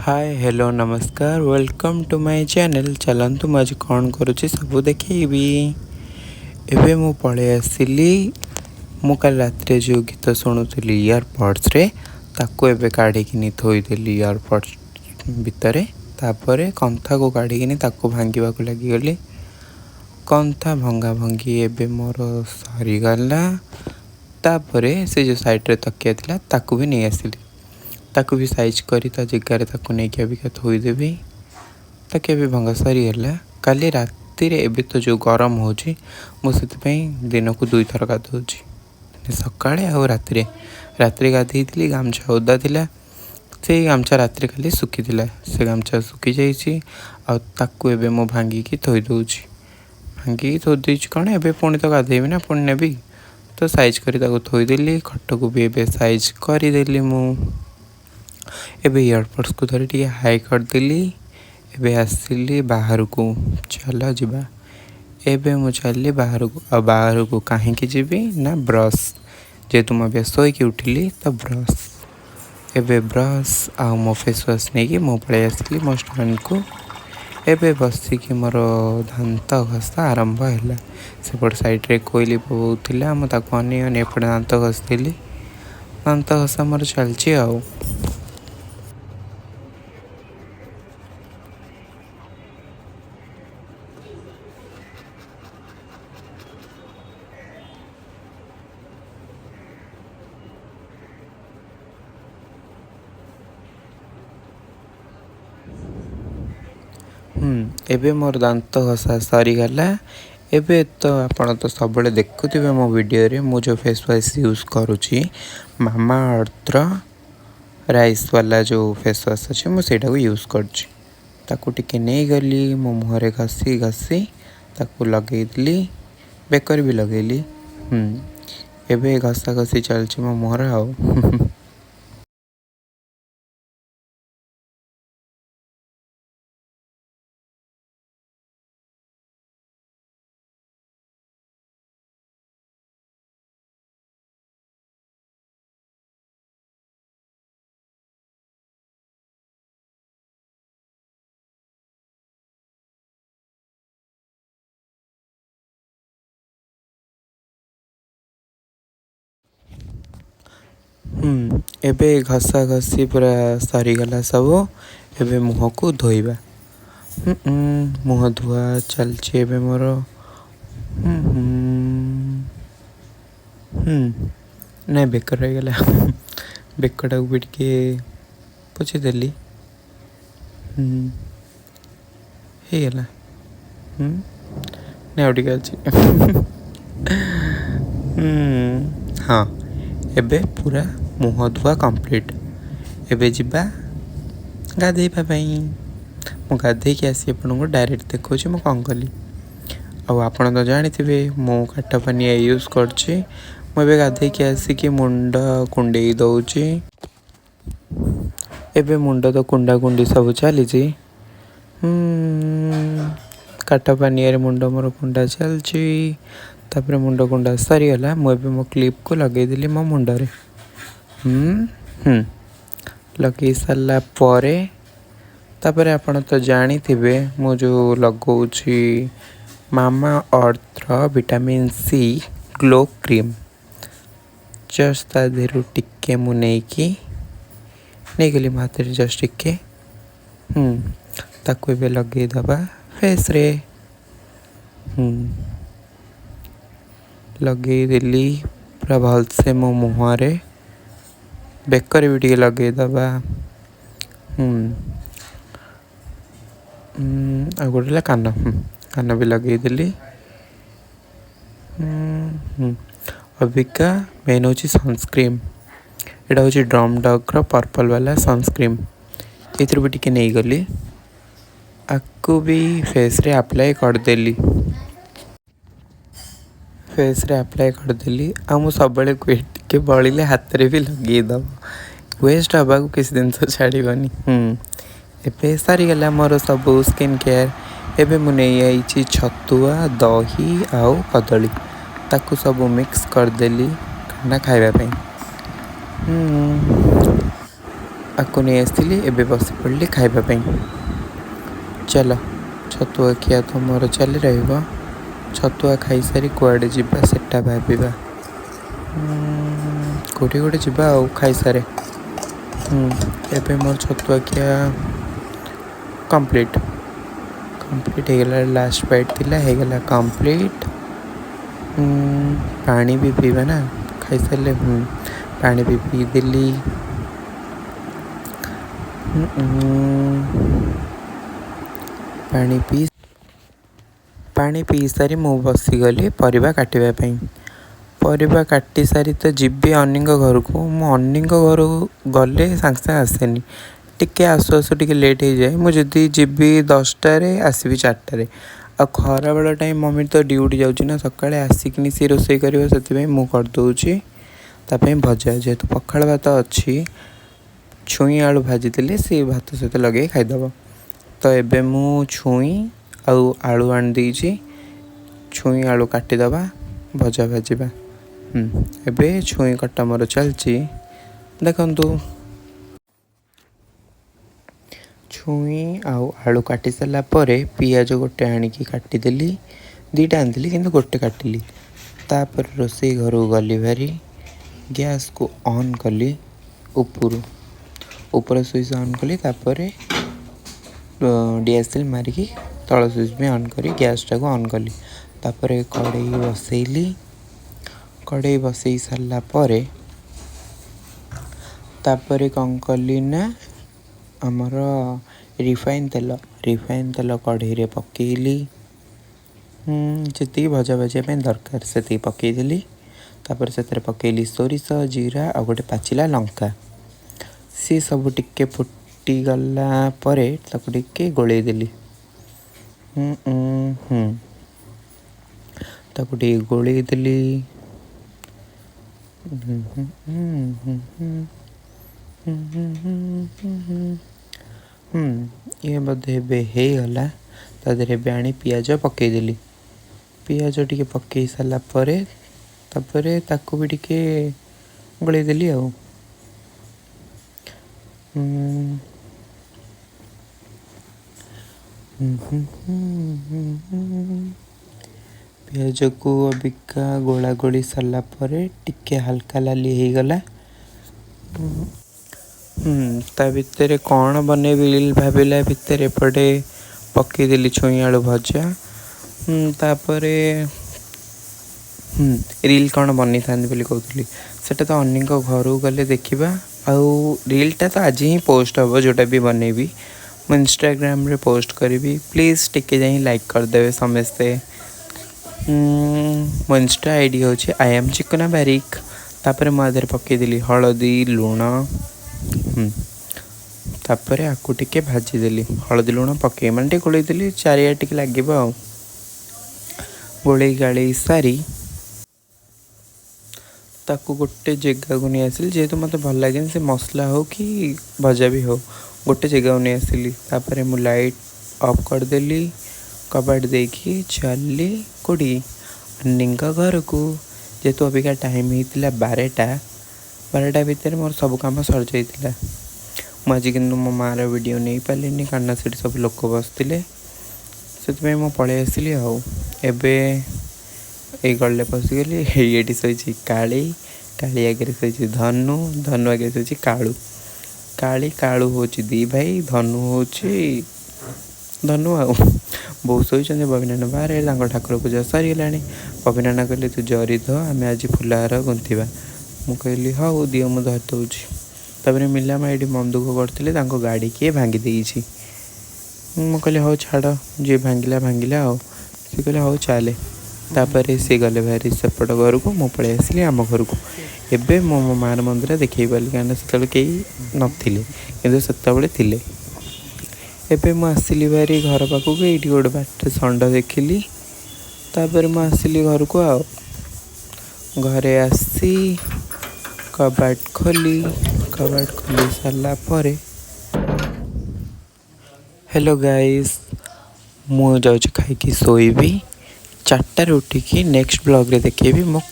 ହାଏ, hello, ନମସ୍କାର, welcome to my channel. ଚାଲନ୍ତୁ, ମୁଁ ଆଜି କ'ଣ କରୁଛି ସବୁ ଦେଖେଇବି। ଏବେ ମୁଁ ପଳେଇ ଆସିଲି। ମୁଁ କାଲି ରାତିରେ ଯେଉଁ ଗୀତ ଶୁଣୁଥିଲି ଇୟରପଡ଼୍ସରେ, ତାକୁ ଏବେ କାଢ଼ିକିନି ଥୋଇଦେଲି ଇୟରପଡ଼୍ସ ଭିତରେ। ତାପରେ କନ୍ଥାକୁ କାଢ଼ିକିନି ତାକୁ ଭାଙ୍ଗିବାକୁ ଲାଗିଗଲି। କନ୍ଥା ଭଙ୍ଗା ଭଙ୍ଗି ଏବେ ମୋର ସରିଗଲା। ତାପରେ ସେ ଯେଉଁ ସାଇଡ଼୍ରେ ତକିଆ ଥିଲା, ତାକୁ ବି ନେଇ ଆସିଲି। ତାକୁ ବି ସାଇଜ୍ କରି ତା ଜାଗାରେ ତାକୁ ନେଇକି ଅବିକା ଥୋଇଦେବି। ତକିଆ ବି ଭଙ୍ଗା ସରିଗଲା କାଲି ରାତିରେ। ଏବେ ତ ଯେଉଁ ଗରମ ହେଉଛି, ମୁଁ ସେଥିପାଇଁ ଦିନକୁ ଦୁଇଥର ଗାଧୋଉଛି, ସକାଳେ ଆଉ ରାତିରେ। ରାତିରେ ଗାଧେଇଥିଲି, ଗାମୁଛା ଓଦା ଥିଲା। ସେଇ ଗାମୁଛା ରାତିରେ କାଲି ଶୁଖିଥିଲା, ସେ ଗାମୁଛା ଶୁଖିଯାଇଛି ଆଉ ତାକୁ ଏବେ ମୁଁ ଭାଙ୍ଗିକି ଥୋଇ ଦେଉଛି। ଭାଙ୍ଗିକି ଥୋଇ ଦେଇଛି କ'ଣ, ଏବେ ପୁଣି ତ ଗାଧେଇବି ନା, ପୁଣି ନେବି ତ। ସାଇଜ୍ କରି ତାକୁ ଥୋଇଦେଲି। ଖଟକୁ ବି ଏବେ ସାଇଜ୍ କରିଦେଲି ମୁଁ। ଏବେ ଇୟରପଡ଼୍ସକୁ ଧରି ଟିକେ ହାଇ କରିଦେଲି। ଏବେ ଆସିଲି ବାହାରକୁ, ଚାଲ ଯିବା। ଏବେ ମୁଁ ଚାଲିଲି ବାହାରକୁ। ଆଉ ବାହାରକୁ କାହିଁକି ଯିବି ନା ବ୍ରସ୍, ଯେହେତୁ ମୁଁ ଏବେ ଶୋଇକି ଉଠିଲି ତ ବ୍ରସ୍, ଏବେ ବ୍ରସ୍ ଆଉ ମୋ ଫେସ୍ ୱାଶ୍ ନେଇକି ମୁଁ ପଳେଇ ଆସିଲି ମୋ ଷ୍ଟାଣ୍ଡକୁ। ଏବେ ବସିକି ମୋର ଦାନ୍ତ ଘଷା ଆରମ୍ଭ ହେଲା। ସେପଟ ସାଇଡ଼୍ରେ କୋଇଲି ବୋବଉଥିଲା, ମୁଁ ତାକୁ ଅନେଇ ଅନେଇ ଏପଟେ ଦାନ୍ତ ଘଷିଥିଲି। ଦାନ୍ତ ଘଷା ମୋର ଚାଲିଛି ଆଉ। ଏବେ ମୋର ଦାନ୍ତ ଘଷା ସରିଗଲା। ଏବେ ତ ଆପଣ ତ ସବୁବେଳେ ଦେଖୁଥିବେ ମୋ ଭିଡ଼ିଓରେ, ମୁଁ ଯେଉଁ ଫେସ୍ ୱାଶ୍ ୟୁଜ୍ କରୁଛି, ମାମା ଅର୍ଥର ରାଇସ୍ ବାଲା ଯେଉଁ ଫେସ୍ ୱାଶ୍ ଅଛି, ମୁଁ ସେଇଟାକୁ ୟୁଜ୍ କରୁଛି। ତାକୁ ଟିକେ ନେଇଗଲି, ମୋ ମୁହଁରେ ଘଷି ଘଷି ତାକୁ ଲଗେଇଦେଲି, ବେକରେ ବି ଲଗେଇଲି। ଏବେ ଘଷା ଘଷି ଚାଲିଛି ମୋ ମୁହଁର ଆଉ। ଏବେ ଘଷା ଘଷି ପୁରା ସରିଗଲା ସବୁ। ଏବେ ମୁହଁକୁ ଧୋଇବା। ମୁହଁ ଧୁଆ ଚାଲିଛି ଏବେ ମୋର। ହୁଁ ହୁଁ ହୁଁ ନାଇଁ, ବେକ ରହିଗଲା, ବେକଟାକୁ ବି ଟିକେ ପୋଛିଦେଲି। ହେଇଗଲା। ନାଇଁ, ଆଉ ଟିକେ ଅଛି। ହଁ, ଏବେ ପୁରା ମୁହଁ ଧୁଆ କମ୍ପ୍ଲିଟ୍। ଏବେ ଯିବା ଗାଧେଇବା ପାଇଁ। ମୁଁ ଗାଧେଇକି ଆସି ଆପଣଙ୍କୁ ଡାଇରେକ୍ଟ ଦେଖାଉଛି ମୁଁ କ'ଣ କଲି। ଆଉ ଆପଣ ତ ଜାଣିଥିବେ ମୁଁ କାଠ ପାନିଆ ୟୁଜ୍ କରୁଛି। ମୁଁ ଏବେ ଗାଧେଇକି ଆସିକି ମୁଣ୍ଡ କୁଣ୍ଡେଇ ଦେଉଛି। ଏବେ ମୁଣ୍ଡ ତ କୁଣ୍ଡା କୁଣ୍ଡି ସବୁ ଚାଲିଛି। କାଠ ପାନିଆରେ ମୁଣ୍ଡ ମୋର କୁଣ୍ଡା ଚାଲିଛି। ତାପରେ ମୁଣ୍ଡ କୁଣ୍ଡା ସରିଗଲା। ମୁଁ ଏବେ ମୋ କ୍ଲିପ୍କୁ ଲଗେଇଦେଲି ମୋ ମୁଣ୍ଡରେ। ହୁଁ ହୁଁ ଲଗେଇ ସାରିଲା ପରେ ତାପରେ ଆପଣ ତ ଜାଣିଥିବେ, ମୁଁ ଯେଉଁ ଲଗାଉଛି ମାମା ଅର୍ଥର vitamin C glow cream, just ତା ଦେହରୁ ଟିକେ ମୁଁ ନେଇକି ନେଇଗଲି ମୋ ହାତରେ ଜଷ୍ଟ ଟିକେ। ତାକୁ ଏବେ ଲଗେଇଦେବା ଫେସ୍ରେ। ଲଗେଇଦେଲି ପୁରା ଭଲସେ ମୋ ମୁହଁରେ। ବେକରେ ବି ଟିକେ ଲଗେଇଦେବା। ଆଉ ଗୋଟେ ହେଲା କାନ। କାନ ବି ଲଗେଇଦେଲି। ଅବିକା ମେନ୍ ହେଉଛି ସନସ୍କ୍ରିନ୍। ଏଇଟା ହେଉଛି ଡ୍ରମ୍ ଡଗ୍ର ପର୍ପଲ୍ ବାଲା ସନସ୍କ୍ରିନ୍। ଏଥିରୁ ବି ଟିକେ ନେଇଗଲି, ଆକୁ ବି ଫେସ୍ରେ ଆପ୍ଲାଏ କରିଦେଲି। ଫେସ୍ରେ ଆପ୍ଲାଏ କରିଦେଲି। ଆଉ ମୁଁ ସବୁବେଳେ କୁହେ, ଟିକେ ବଳିଲେ ହାତରେ ବି ଲଗେଇଦେବ, ୱେଷ୍ଟ ହେବାକୁ କିଛି ଜିନିଷ ଛାଡ଼ିବନି। ଏବେ ସରିଗଲା ମୋର ସବୁ ସ୍କିନ୍ କେୟାର। ଏବେ ମୁଁ ନେଇଆଇଛି ଛତୁଆ, ଦହି ଆଉ କଦଳୀ। ତାକୁ ସବୁ ମିକ୍ସ କରିଦେଲି ନା ଖାଇବା ପାଇଁ। ଆକୁ ନେଇ ଆସିଥିଲି। ଏବେ ବସି ପଡ଼ିଲି ଖାଇବା ପାଇଁ। ଚାଲ, ଛତୁଆ ଖିଆ ତ ମୋର ଚାଲି ରହିବ। ଛତୁଆ ଖାଇସାରି କୁଆଡ଼େ ଯିବା ସେଟା ଭାବିବା। କେଉଁଠି ଗୋଟେ ଯିବା ଆଉ ଖାଇସାରେ। ଏବେ ମୋର ଛତୁଆ ଖିଆ କମ୍ପ୍ଲିଟ୍ କମ୍ପ୍ଲିଟ୍ ହେଇଗଲା। ଲାଷ୍ଟ ବାଇଟ୍ ଥିଲା, ହେଇଗଲା କମ୍ପ୍ଲିଟ୍। ପାଣି ବି ପିଇବା ନା ଖାଇସାରିଲେ। ପାଣି ବି ପିଇଦେଲି। ପାଣି ପିଇ ପାଣି ପିଇ ସାରି ମୁଁ ବସିଗଲି ପରିବା କାଟିବା ପାଇଁ। ପରିବା କାଟି ସାରି ତ ଯିବି ଅନ୍ନିଙ୍କ ଘରକୁ। ମୁଁ ଅନ୍ନିଙ୍କ ଘରକୁ ଗଲେ ସାଙ୍ଗେ ସାଙ୍ଗେ ଆସେନି, ଟିକେ ଆସୁ ଆସୁ ଟିକେ ଲେଟ୍ ହେଇଯାଏ। ମୁଁ ଯଦି ଯିବି 10ଟାରେ, ଆସିବି 4ଟାରେ। ଆଉ ଖରାବେଳ ଟାଇମ୍ ମମି ତ ଡ୍ୟୁଟି ଯାଉଛି ନା, ସକାଳେ ଆସିକିନି ସିଏ ରୋଷେଇ କରିବ। ସେଥିପାଇଁ ମୁଁ କରିଦେଉଛି ତା ପାଇଁ ଭଜା। ଯେହେତୁ ପଖାଳ ଭାତ ଅଛି, ଛୁଇଁ ଆଳୁ ଭାଜିଦେଲେ ସିଏ ଭାତ ସହିତ ଲଗେଇ ଖାଇଦେବ। ତ ଏବେ ମୁଁ ଛୁଇଁ ଆଉ ଆଳୁ ଆଣିଦେଇଛି। ଛୁଇଁ ଆଳୁ କାଟିଦେବା, ଭଜା ଭାଜିବା। ଏବେ ଛୁଇଁ କଟା ମୋର ଚାଲିଛି, ଦେଖନ୍ତୁ। ଛୁଇଁ ଆଉ ଆଳୁ କାଟି ସାରିଲା ପରେ ପିଆଜ ଗୋଟେ ଆଣିକି କାଟିଦେଲି। 2ଟା ଆଣିଥିଲି କିନ୍ତୁ ଗୋଟେ କାଟିଲି। ତାପରେ ରୋଷେଇ ଘରକୁ ଗଲି ଭାରି, ଗ୍ୟାସ୍କୁ ଅନ୍ କଲି, ଉପରୁ ଉପର ସୁଇଚ୍ ଅନ୍ କଲି। ତାପରେ ଡିଆସିଲ୍ ମାରିକି ତଳ ସୁଇଚ୍ ବି ଅନ୍ କରି ଗ୍ୟାସ୍ଟାକୁ ଅନ୍ କଲି। ତାପରେ କଢ଼େଇ ବସେଇଲି। କଢ଼େଇ ବସେଇ ସାରିଲା ପରେ ତାପରେ କ'ଣ କଲି ନା, ଆମର ରିଫାଇନ୍ ତେଲ, ରିଫାଇନ୍ ତେଲ କଢ଼େଇରେ ପକେଇଲି। ଯେତିକି ଭଜା ଭାଜିବା ପାଇଁ ଦରକାର ସେତିକି ପକେଇଦେଲି। ତାପରେ ସେଥିରେ ପକେଇଲି ସୋରିଷ, ଜିରା ଆଉ ଗୋଟେ ପାଚିଲା ଲଙ୍କା। ସିଏ ସବୁ ଟିକେ ଫୁଟିଗଲା ପରେ ତାକୁ ଟିକେ ଗୋଳେଇ ଦେଲି। ହୁଁ ତାକୁ ଟିକେ ଗୋଳେଇ ଦେଲି। ହୁଁ ହୁଁ ହୁଁ ହୁଁ ହୁଁ ହୁଁ ହୁଁ ହୁଁ ହୁଁ ହୁଁ ଇଏ ବୋଧେ ଏବେ ହେଇଗଲା। ତା ଦେହରେ ଏବେ ଆଣି ପିଆଜ ପକେଇଦେଲି। ପିଆଜ ଟିକେ ପକେଇ ସାରିଲା ପରେ ତାପରେ ତାକୁ ବି ଟିକେ ଗୋଳେଇ ଦେଲି। ଆଉ ହୁଁ ହୁଁ ହୁଁ ହୁଁ ହୁଁ ପିଆଜକୁ ଅବିକା ଗୋଳା ଗୋଳି ସାରିଲା ପରେ ଟିକେ ହାଲକା ଲାଲି ହେଇଗଲା। ତା ଭିତରେ କ'ଣ ବନେଇବି ରିଲ୍ ଭାବିଲା ଭିତରେ ଏପଟେ ପକେଇଦେଲି ଛୁଇଁ ଆଳୁ ଭଜା। ତାପରେ ରିଲ୍ କ'ଣ ବନେଇଥାନ୍ତି ବୋଲି କହୁଥିଲି, ସେଟା ତ ଅନ୍ନିଙ୍କ ଘରକୁ ଗଲେ ଦେଖିବା। ଆଉ ରିଲ୍ଟା ତ ଆଜି ହିଁ ପୋଷ୍ଟ ହେବ, ଯେଉଁଟା ବି ବନେଇବି ମୁଁ ଇନଷ୍ଟାଗ୍ରାମରେ ପୋଷ୍ଟ କରିବି। ପ୍ଲିଜ୍ ଟିକେ ଯାଇ ଲାଇକ୍ କରିଦେବେ ସମସ୍ତେ। ମୋ ଇନଷ୍ଟା I D ହେଉଛି I M Chikuna Barik. ତାପରେ ମୁଁ ଆ ଦେହରେ ପକେଇଦେଲି ହଳଦୀ, ଲୁଣ। ତାପରେ ଆକୁ ଟିକେ ଭାଜିଦେଲି। ହଳଦୀ ଲୁଣ ପକେଇ ମାନେ ଟିକେ ଗୋଳେଇଦେଲି, ଚାରିଆଡ଼େ ଟିକେ ଲାଗିବ। ଆଉ ଗୋଳେଇ ଗାଳେଇ ସାରି ତାକୁ ଗୋଟେ ଜାଗାକୁ ନେଇ ଆସିଲି। ଯେହେତୁ ମୋତେ ଭଲ ଲାଗେନି, ସେ ମସଲା ହଉ କି ଭଜା ବି ହଉ, ଗୋଟେ ଜାଗାକୁ ନେଇ ଆସିଲି। ତାପରେ ମୁଁ ଲାଇଟ୍ ଅଫ୍ କରିଦେଲି, କବାଟ ଦେଇକି ଚାଲିଲି କୋଉଠି, ଅନ୍ନିଙ୍କ ଘରକୁ। ଯେହେତୁ ଅବିକା ଟାଇମ୍ ହେଇଥିଲା 12ଟା, 12ଟା ଭିତରେ ମୋର ସବୁ କାମ ସରିଯାଇଥିଲା। ମୁଁ ଆଜି କିନ୍ତୁ ମୋ ମାଆର ଭିଡ଼ିଓ ନେଇପାରିଲିନି, କାରଣ ସେଠି ସବୁ ଲୋକ ବସିଥିଲେ, ସେଥିପାଇଁ ମୁଁ ପଳେଇ ଆସିଲି। ଆଉ ଏବେ ଏଇ ଗଳିରେ ପଶିଗଲି। ଏଇ ଏଠି ଶୋଇଛି କାଳି, କାଳି ଆଗରେ ଶୋଇଛି ଧନୁ, ଧନୁ ଆଗରେ ଶୋଇଛି କାଳୁ। କାଳି କାଳୁ ହେଉଛି ଦି ଭାଇ, ଧନୁ ହେଉଛି ଧନୁ। ଆଉ ବୋଉ ଶୋଇଛନ୍ତି, ବବିନାନା ବାହାରେ, ତାଙ୍କ ଠାକୁର ପୂଜା ସରିଗଲାଣି। ବବିନାନା କହିଲେ, ତୁ ଜରି ଧ, ଆମେ ଆଜି ଫୁଲହାର ଗୁନ୍ଥିବା। ମୁଁ କହିଲି, ହଉ ଦିଅ, ମୁଁ ଧରି ଦେଉଛି। ତାପରେ ମିଲାମା ଏଇଠି ମନ ଦୁଃଖ କରୁଥିଲେ, ତାଙ୍କ ଗାଡ଼ି କିଏ ଭାଙ୍ଗି ଦେଇଛି। ମୁଁ କହିଲି, ହଉ ଛାଡ଼, ଯିଏ ଭାଙ୍ଗିଲା ଭାଙ୍ଗିଲା। ଆଉ ସେ କହିଲେ, ହଉ ଚାଲେ। ତାପରେ ସିଏ ଗଲେ ଭାରି ସେପଟ ଘରକୁ, ମୁଁ ପଳେଇ ଆସିଲି ଆମ ଘରକୁ। ଏବେ ମୁଁ ମୋ ମାଆର ମନ୍ଦିର ଦେଖେଇ ପାରିଲି, କାହିଁକିନା ସେତେବେଳେ କେହି ନଥିଲେ, କିନ୍ତୁ ସେତେବେଳେ ଥିଲେ। ଏବେ ମୁଁ ଆସିଲି ଭାରି ଘର ପାଖକୁ। ଏଇଠି ଗୋଟେ ବାଟରେ ଷଣ୍ଢ ଦେଖିଲି। ତାପରେ ମୁଁ ଆସିଲି ଘରକୁ। ଆଉ ଘରେ ଆସି କବାଟ ଖୋଲି, କବାଟ ଖୋଲି ସାରିଲା ପରେ, ହ୍ୟାଲୋ ଗାଇସ୍, ମୁଁ ଯାଉଛି ଖାଇକି ଶୋଇବି। 4ଟାରେ ଉଠିକି ନେକ୍ସଟ ବ୍ଲଗ୍ରେ ଦେଖେଇବି ମୁଁ।